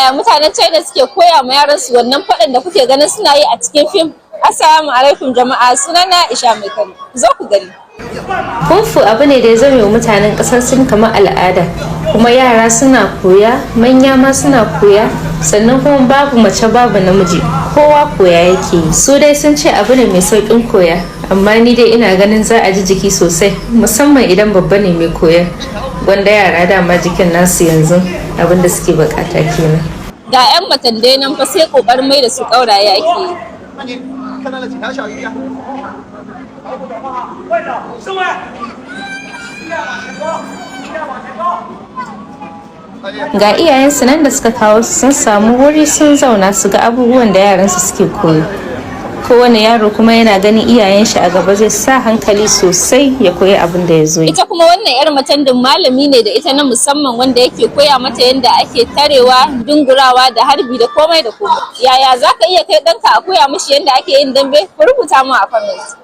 Yaya mutanen China suke koya ma yaran su wannan faɗan da kuke ganin suna yi a cikin fim? Assalamu alaikum jama'a, sunana Aisha Mai Kano. Zo ku gani. Kung Fu abu ne da ya zame wa mutanen kasar Sin kamar al'ada, kuma yara suna koya, manya ma suna koya, sannan kuma babu mace babu namiji, kowa koya yake yi. Su dai sun ce abu ne mai sauƙin koya, amma ni dai ina ganin za a ji jiki sosai, musamman idan babba ne mai koya. Gwanda yara, dama jikin nasu yanzu abin da suke bukata kenan. Ga 'yan matandai nan fa, sai kokarin mai da su ƙauraye ake yi. 那你看到了几条小鱼啊？上位，力量往前攻，力量往前攻。 Ga iyayensu nan da suka kawo su, sun samu wuri sun zauna su ga abubuwan da yaransu suke koyo. Kowane yaro kuma yana ganin iyayen shi a gaba, zai sa hankali sosai ya koyi abin da ya zo yi. Ita kuma wannan 'yar matandin malami ne da ita na musamman wanda yake koya mata yadda ake tarewa, dungurawa da harbi da komai da komai. Yaya za ka iya kai ɗanka a koya mishi yadda ake yin dambe? Ku rubuta mu a comment.